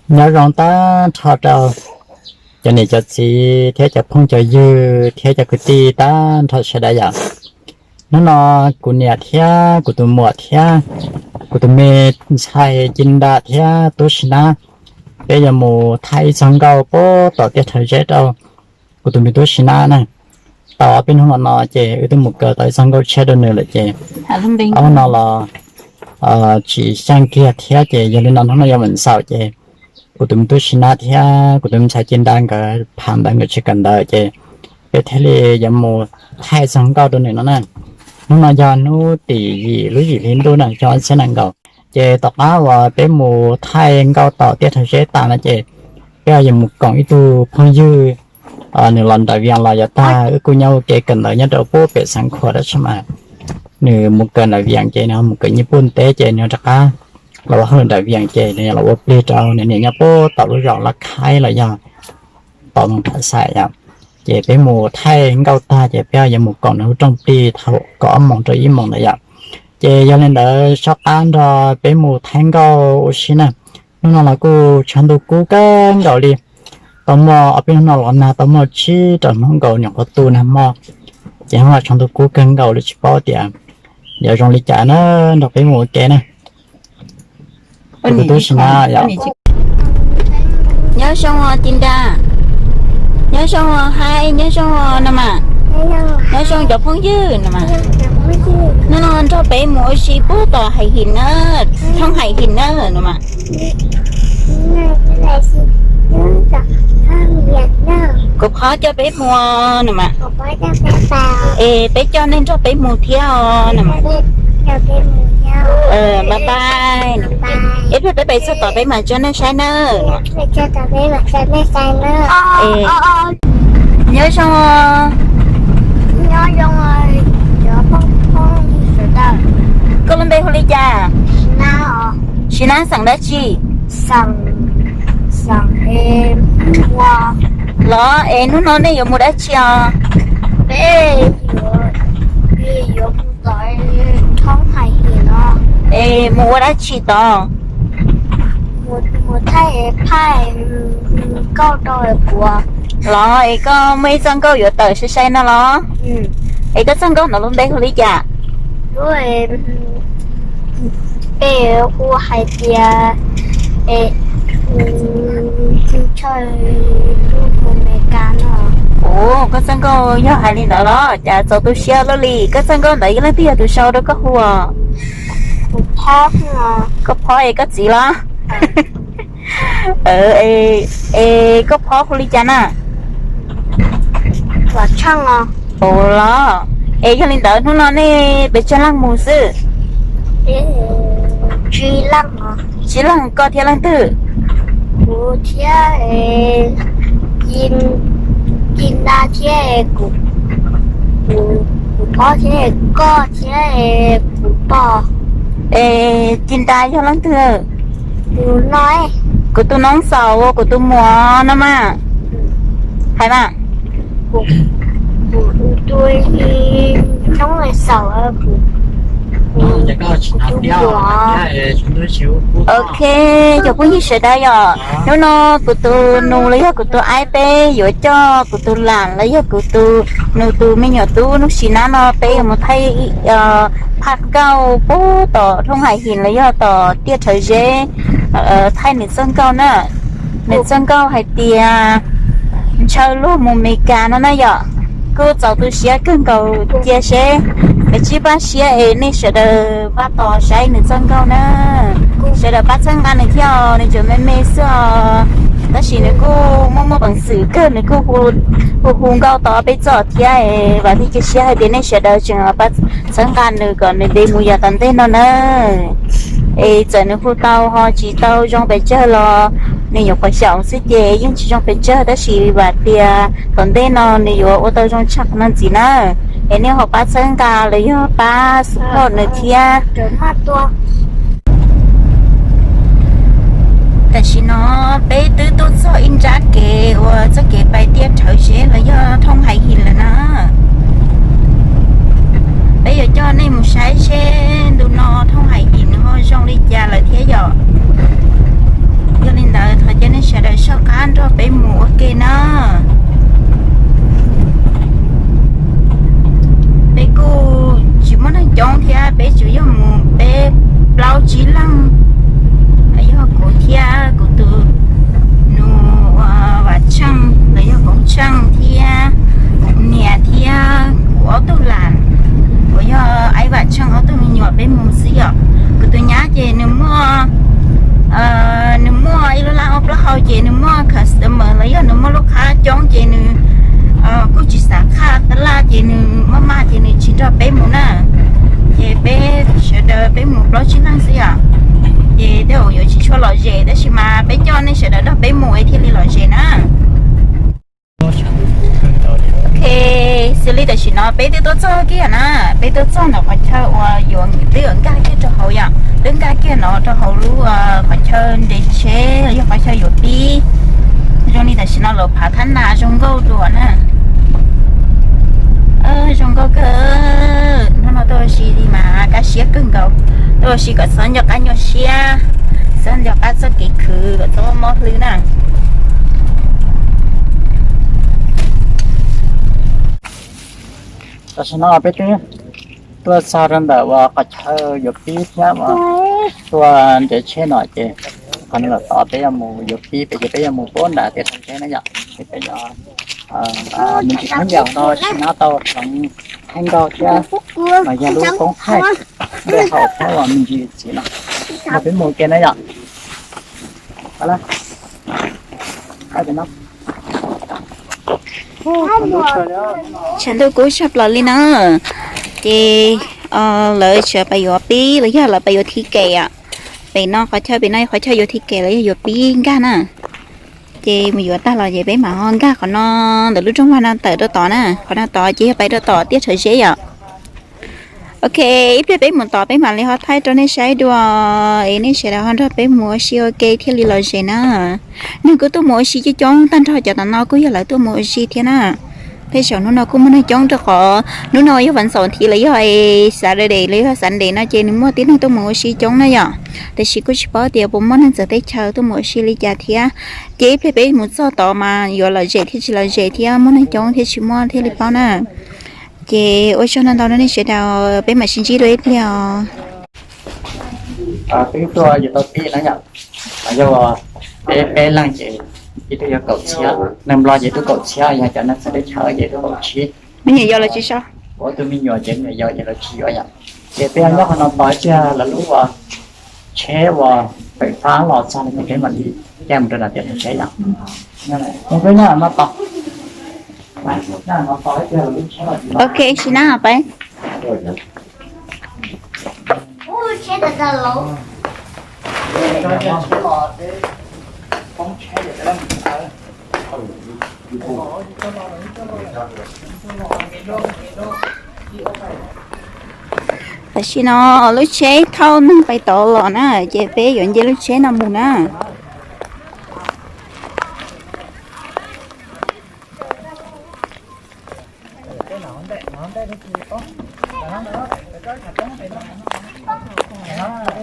Nyob zoo tag nrho rau cov niam cov txiv thiab cov phooj cov ywg thiab cov kwv tij tag nrho sawv daws yom. Hnub no kuv niam thiab kuv tus muam thiab kuv tus me ntxhais Ci Nra thiab Tub Si Nab, peb yuav mus thaij ib txog nkauj puag tom Tiaj Rhawv Zeb rau kuv tus me Tub Si Nab na. Tau ob peb hnub los no ces wb twb mus kaw tau ib txog nkauj tshiab rau nws lawm ces ob hnub no los tsis xyeej kiag thiab ces yog li no hnub no yuav mus xaus ces kuv tus me Tub Si Nab thiab kuv tus me ntxhais Ci Nra nkawd phav ntawv nkawd tsis kawm ntawv ces peb thiaj li yuav mus thaij txog nkauj rau nws no na. Hnub no yog hnub tim yim lub yim hli ntuj na xyoo ob txhiab nees nkaum. Ces tom qab uas peb mus thaij nkauj tom Tiaj Rhawv Zeb tas no ces peb yuav mus koom ib tug phooj ywg, nws los nram Vias los yav tag wb kuj nyob ua ke kawm ntawv nyob rau puag pem Xeev Khuam tab sis mas nws mus kawm nram Vias ces nws mus kawm nyiaj puj teb ces nws rov qab los ua hauj lwm nram Vias ces nws los ua plig rau nws niam nyob puag tom lub zos Laj Khaib los yog tom Moos Pham Xais yom. Ces peb mus thaij nkauj tag ces peb yuav mus koom nws lub rooj plig thaum kaum ob moos rau ib moos ntawd yom. Ces yog li ntawd soj qab nrog peb mus thaij nkauj ua si na. Hnub no los kuj tshav ntuj kub kawg nkaus li, tau muaj ob peb hnub no los nag tau muaj tsib rau hnub nkaus nyuam qhuav tu nag hmo, ces hnub no tshav ntuj kub kawg nkaus li tsis paub tias yuav zoo li cas na, nrog peb mus ua ke na. Kuv tus tub si na yom. Nyob zoo os Ci Nra. Nyob zoo os Haib, nyob zoo os no mas. Nyob zoo cov phooj ywg no mas. Hnub no nrog peb mus ua si puag tom Hais Him na, thoob Hais Him na no mas. Kuv Phob coj peb mus no mas. Es peb coj nej nrog peb mus thiab os no mas. Bye bye. Ib pliag peb pem txog tom peb mam tso nej saib nawb. Nyob zoo. Koj lub npe hu li cas? Si Nab xeem dab tsi? Los es hnub no nej yuav mus dab tsi os? Es mus ua dab tsi tod? Los es koj muaj ib txoj nkauj yuav tawm sai sai no los? Es koj txoj nkauj no lub npe hu li cas? Ua, koj txoj nkauj yog hais li ntawd los cas txaus tu siab luaj li. Koj txoj nkauj ntawd yog leej twg yog tus sau rau koj hu? Koj phob es koj txiv los? Es koj phob hu li cas na? Ua los, es yog li ntawd hnub no nej pes tsawg leej mus xwb? Tsib leej, koj thiab leej twg? Kuv thiab Ci Nra thiab kuv, kuv phob thiab koj thiab kuv pog. Es Ci Nra yog leej twg? Kuv tus noob xaus, kuv tus muam no mas. Hais mas. Ok, cov phooj ywg sawv daws yom, hnub no kuv tus nus los yog kuv tus aib peb yuav coj kuv tus lam los yog kuv tus nus tus me nyuam tub Nuj Si Nab no peb yuav mus thaij phaj nkauj puag tom thoob Hais Him los yog tom Tiaj Rhawv Zeb, thaij nws txoj nkauj na. Nws txoj nkauj hais tias ntshaw luag mus Meskas no na yom. Kuj txaus tu siab kawg nkaus, cia seb nws tsib pab siab es nej sawv daws pab tos saib nws txoj nkauj na. Sawv daws pab txhawb nqa nws thiab, nws tseem me me xwb os. Tab sis nws kuj muaj muaj peev xwm kawg, nws kuj hu hu nkauj tau peb txoj thiab. Vam thiab cia siab hais tias nej sawv daws tseem pab txhawb nqa nws kom nws ntev mus yav tom ntej no na. Es txawm nws hu tau ho tsis tau zoo pes tsawg los nws nyuam qhuav xyaum xwb ces yeej tsis zoo pes tsawg, tab sis vam tias tom ntej no nws yuav ua tau zoo tshaj qhov no ntxiv na. Es nej ho pab txhawb nqa los yog pab support nws thiab. Tam sim no peb twb tuaj txog ib nrab kev uas txoj kev pais Tiaj Rhawv Zeb los yog thoob Hais Him lawm na. Peb yuav coj nej mus saib seb ntu no thoob Hais Him nws ho zoo li cas lawm thiab yom. Yog li ntawd thov Na, peb kuj tsis muaj neeg coob thiab, peb tsuas yog mus peb plaub tsib leeg, yog kuv thiab kuv tus nus ua Vam Tsheej los yog Koob Tsheej thiab kuv niam thiab kuv ob tug lam uas yog Aib Vam Tsheej ob tug me nyuam peb mus xwb yom. Kuv tus nyab ces nws muaj, nws muaj ib lub lab ob plaub hau ces nws muaj customer los yog nws muaj lub qhab coob ces nws kuj tsis xav qhaj tab laj ces nws maj maj ces nws tsis nrog peb mus na. Ces peb sawv daws peb mus plaub tsib leeg xwb yom. Ces tej zaum yuav tsis tshua lom zem tab sis mas peb coj nej sawv daws nrog peb mus es thiaj li lom zem na. Ok, xws li tam sim no peb twb tuaj txog kiag na, peb tuaj txog ntawm qhov chaw uas yuav twb yuav nkag kiag rau hauv yom, twb nkag kiag no rau hauv lub qhov chaw nres tsheb los yog qhov chaw yuav pib. Zoo li tam sim no lawv phav thab nas zoo nkauj dua na. Zoo nkauj kawg, hnub no tuaj ua si mas kaj siab kawg nkaus, tuaj ua si kom txhob nco qab nyuaj siab, txhob nco qab txoj kev khwv kom txhob mob hlwb na. Tam sim no peb twb tuaj txog rau ntawm uas qhov chaw yuav pib thiab uas tuaj nres tsheb no ces qhov no lawm tod peb yuav mus yuav pib pem ces peb yuav mus pab nram tias rau tsheb na yom. Ces peb yuav me ntsis khaub ncaws no tsis nyob tau hloov khaub ncaws thiab mas yog lub koob thaij npe hau thiab uas me ntsis txiv no nrog peb mus ke na yom. Tshav ntuj kub tshaj plaws li na. Ces lawv tseem pais yuav pib los yog lawv pais yuav thi kem os. Pem no qhov chaw pem no qhov chaw yuav thi kem los yog yuav pib nkag na. Ces mus yuav tag los ces peb mam ho nkag qhov no ntawm lub rooj vag no tawm rau tod na. Qhov no tod ces yog pais rau tom tiaj Tshawv Zeb yom. Ok, ib pliag peb mus tod peb mam li ho thaij rau nej saib dua es nej sawv daws ho nrog peb mus ua si ua ke thiaj li lom zem na. Neeg kuj tuaj mus ua si coob coob tag nrho, cov tom no kuj yog lawv tuaj mus ua si thiab na. Tej zaum hnub no kuj muaj neeg coob rau qhov hnub no yog vas xaum thiv los yog Saturday los yog Sunday no ces nws muaj tib neeg tuaj mus ua si coob na yom. Tiam sis kuj tsis paub tias puas muaj neeg txawv teb chaws tuaj mus ua si li cas thiab. Ces ib pliag peb mus txog tod mas yuav lom zem thiab tsis lom zem thiab muaj neeg coob thiab tsis muaj thiaj li paub na. Ces ua tsaug ntau ntau rau nej sawv daws, peb mam sib ntsib dua ib pliag os. Twb tuaj yuav tau tib na yom, yog peb peb leej ces ib tug yog kaum txhiab, neeg Nplog ces ib tug kaum txhiab, yog cov neeg txawv teb chaws ces ib tug kaum tsib. Me nyuam yaus los tsis so. Ua tus me nyuam ces me nyuam yaus ces lawv tsis yuav yom. Ces peb nyob qhov no tos ib pliag lawv lub tsheb uas pem fab los txog no ces peb mam li caij mus rau nram tiaj tsheb yom. Ok, si na peb. Tam sim no lub tsheb thauj neeg pais tod los na, ces peb yuav nce lub tsheb no mus na.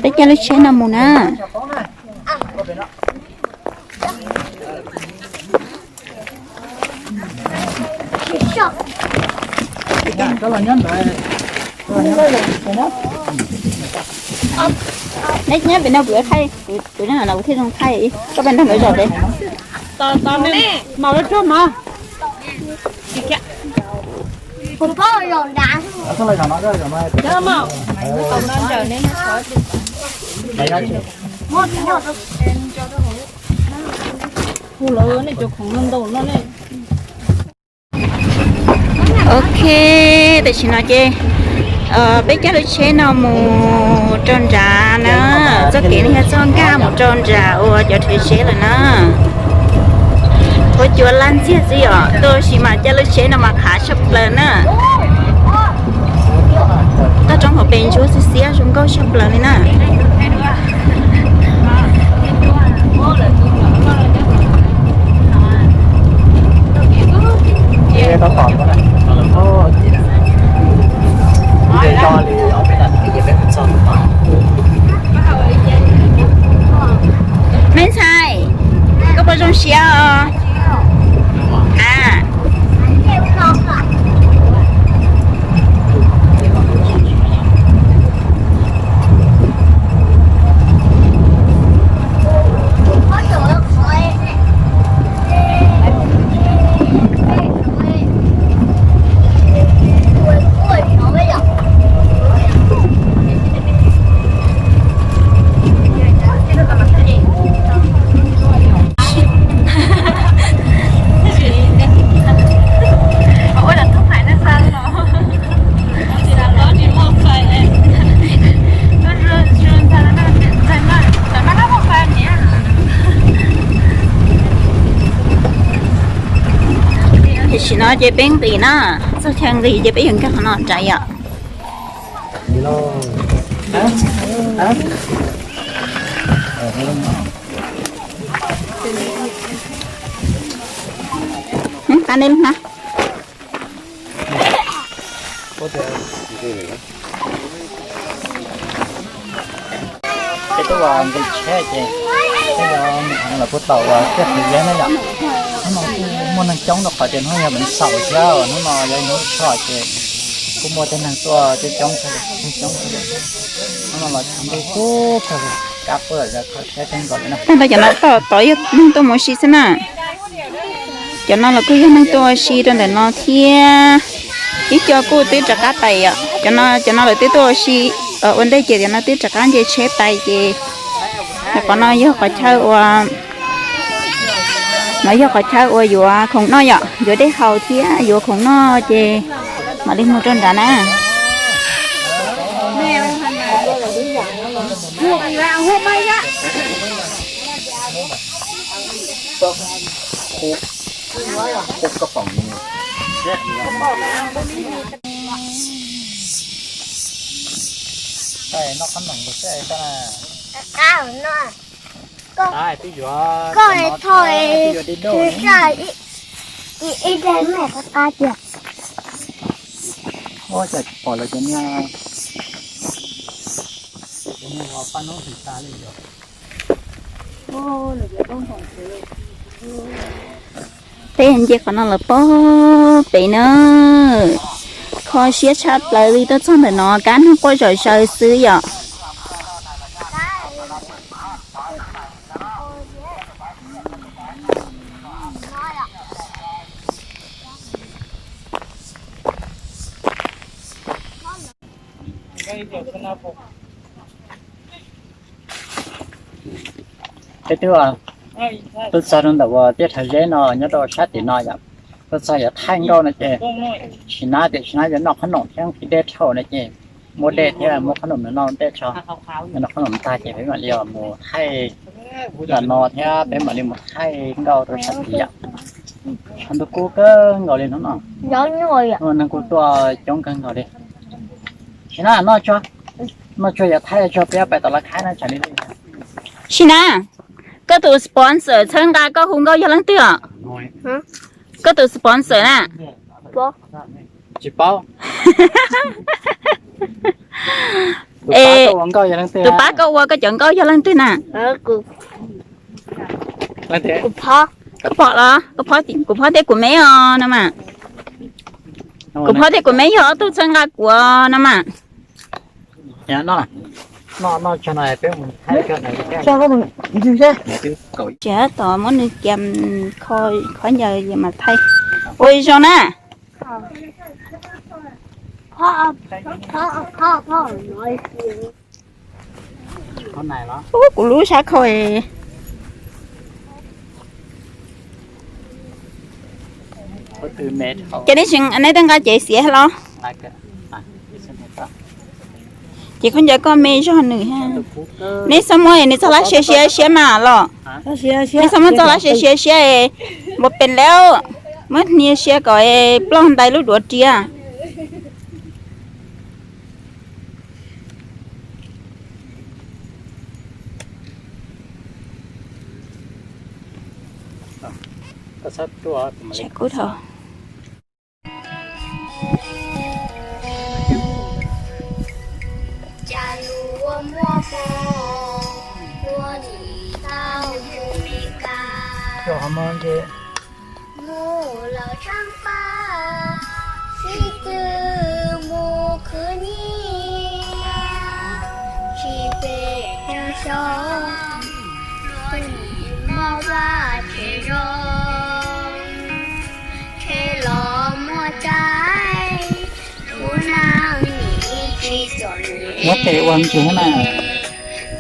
Peb caij lub tsheb no mus na. Neb nyob pem no kuv yuav thaij, kuv nyob no kuv thiaj zoo thaij, koj pab nrog nkawd zaum pem. Ok, tam sim no ces peb caij lub tsheb no mus rau nrad na, txoj kev no yog txoj nkag mus rau nram uas cov rhawv tsheb lawm na. Huab cua laj ntxiag xwb yom, tuaj ua si mas caij lub tsheb no mas qhav tshaj plaws na. Toj roob hauv pes ntsuab xiab xiab zoo nkauj tshaj plaws li na. Me ntxhais, koj puas zoo siab os? Tam sim no ces peb nqis na, txog chaw nqis ces peb yuav nkag qhov no rau yom. Qab neb lub hnab. Peb tuaj ua nqi tsheb ces peb yuav mus lawv puag tom uas tiaj qhwv zeb na yom. Hnub no kuj muaj neeg coob rau qhov tias hnub yog hnub xaum thiab, hnub no yog hnub tshoj ces kuj muaj tej neeg tuaj coob coob kawg, coob kawg. Hnub no los tshav ntuj kub kawg, kab puag lawv kho tsheb kawg nkaus li na. Tag nrho cov no tod yog neeg tuaj mus ua si xwb na. Cov no los kuj yog neeg tuaj ua si rau ntawm no thiab. Ib co kuj twb rov qab pais yom. Cov no, cov no lawv twb tuaj ua si ua ntej ces cov no twb rov qab nce tsheb pais ces qhov no yog qhov chaw ua, no yog qhov chaw uas yuav khoom noj yom, yuav dej haus thiab yuav khoom noj ces mam li mus rau nrad na. Koj tho, ib daim me qab qab tiag. Ua cas tsis pom lawv cov niag, cov niag paj noob hlis tas li yom. Peb nce qhov no los pog pem na, kho siab tshaj plaws li, tuaj txog ntawm no kab noog quaj zom zaws xwb yom. Peb twb tuaj txog rau ntawm uas tiaj rhawv zeb no nyob rau sab tim no yom. Tuaj txog yuav thaij nkauj no ces, sim na tias sim na yuav noj qhob noom thiab nqhis dej dhau no ces, muab dej thiab muab qhob noom no noj dej tso, noj qhob noom tag ces peb mam li mus thaij ntawm no thiab peb mam li mus thaij nkauj rau sab tid yom. Tshav ntuj kub kawg nkaus li hnub no, neeg kuj tuaj coob kawg nkaus li. Sim na noj tso, noj tso yuav thaij tso peb pais tom Laj Khaib na tsam li. Sim na, koj tus sponsor txhawb nqa koj hu nkauj yog leej twg os? Koj tus sponsor na? Tsis paub. Tus pab koj ua koj cov nkauj yog leej twg na? Koj pom los, kuv phob thiab kuv me os no mas. Kuv phob thiab kuv me yog ob tug txhawb nqa kuv no mas. Tsis tom muab nws kiam kho ncaws mas thaij. Ua zoo na. Ub, kuv lub sab khau. Ces neb tseem, neb tej nqa cev xiav los? Ces khaub ncaws koj me zog nws. Neb txhob muab nws txoj hlab siav siav siab mas los. Neb txhob muab txoj hlab siav siav siab, npau pes lawm, muab hnia siab kom ploj ntais lub duav riam. Kub dhau. Mus lawm tseem pab, sib tw mus khwv nyiaj, tsis pes tsawg xyoo, luag nim muaj vaj tsev zoo, tsheej los muaj tsaib, tus neeg nim tsis txom nyem. Muab tes ua ntsis na.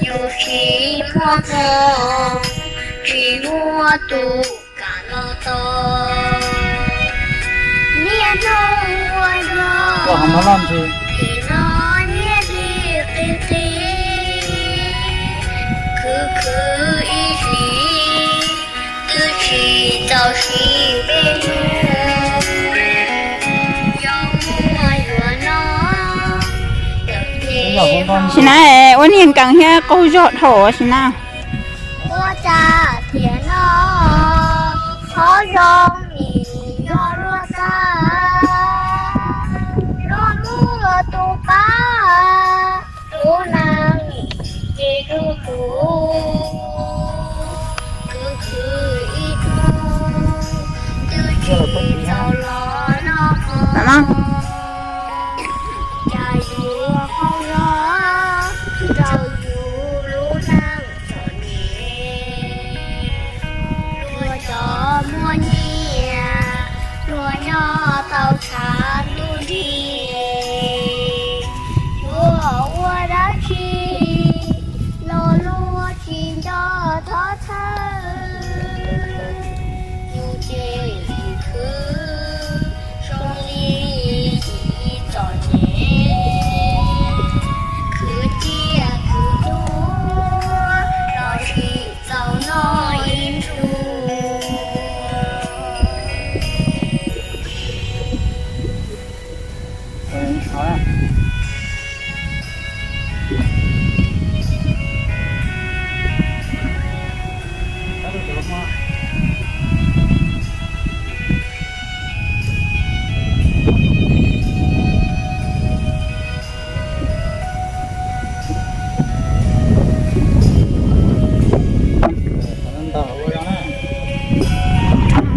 Yus tsis muaj hmoo, tsis muaj tus kam los tos. Niaj hnub ua zog, tim no nyiaj hli qi qi, khwv khwv ib hlis, twb tsis tau siv peb lub. Sim na, ua niag nkees thiab qaug zog dhau sim na. Ua cas tiam no qhov zoo nim yog luag tag, luag muab tus pab, tus neeg nim ces tus tus, kwv khwv ib tug, twb tsis txaus los no, cas yuav qaug zog rau yus lub neej txom nyem. Luag cov muaj nyiaj, luag nyob tau tshav ntuj nrig, yuav ua dab tsi los luag tsis nco thov thawj. Yus ces yus khwv zoo li yus txom nyem, khwv tiag khwv tuag los tsis txaus noj ib ntsug.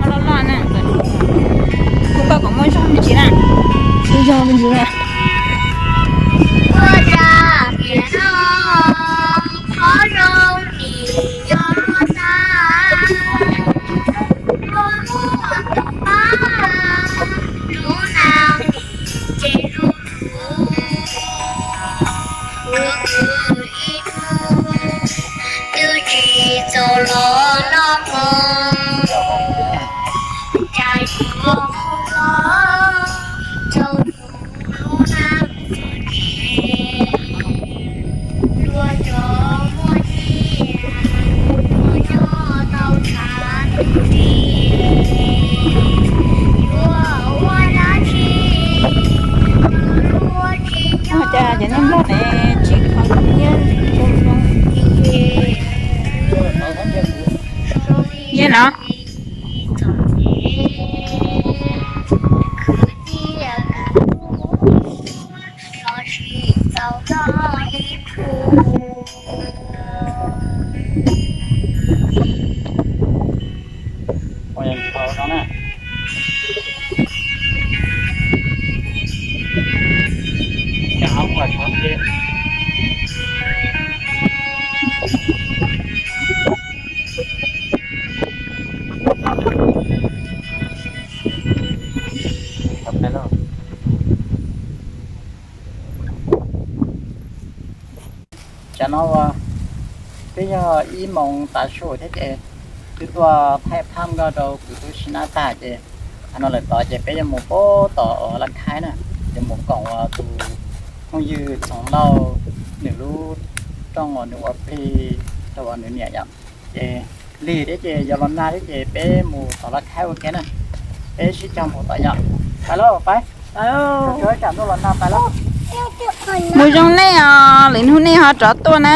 Loj loj na, kuv koj kom muaj zog me ntsis na. Muaj zog me ntsis na. Ua cas tiam no qhov zoo nim yog luag tag, luag muab tus pab, tus neeg nim ces tus tus, kwv khwv ib tug, twb tsis txaus los noj mov, cas yuav qaug zog rau yus lub neej txom nyem. Luag cov muaj nyiaj, luag nyob tau tshav ntuj nrig, yuav ua dab tsi, luag tsis nco. Cas cov neeg Nplog ne tsis kho nyiaj zoo zoo. Nyiaj no. Tsam no uas twb yog ib moos tav su thiab ces twb tuaj thaij phaj nkauj rau kuv tub Sim Nab tag ces, qhov no lawm tod ces peb yuav mus pab tom uas Laj Khaib na, yuav mus koom uas tus phooj ywg Txoov Lauj nws lub rooj uas nws ua plig rau uas nws niam yom. Ces lig thiab ces yog los nag thiab ces peb mus tom Laj Khaib ua ke na. Peb sib cog mus tom yom. Pais lauj, pais. Tsam ntuj los nag pais lauj. Mus zoo nej os, lwm hnub nej ho rov tuaj na.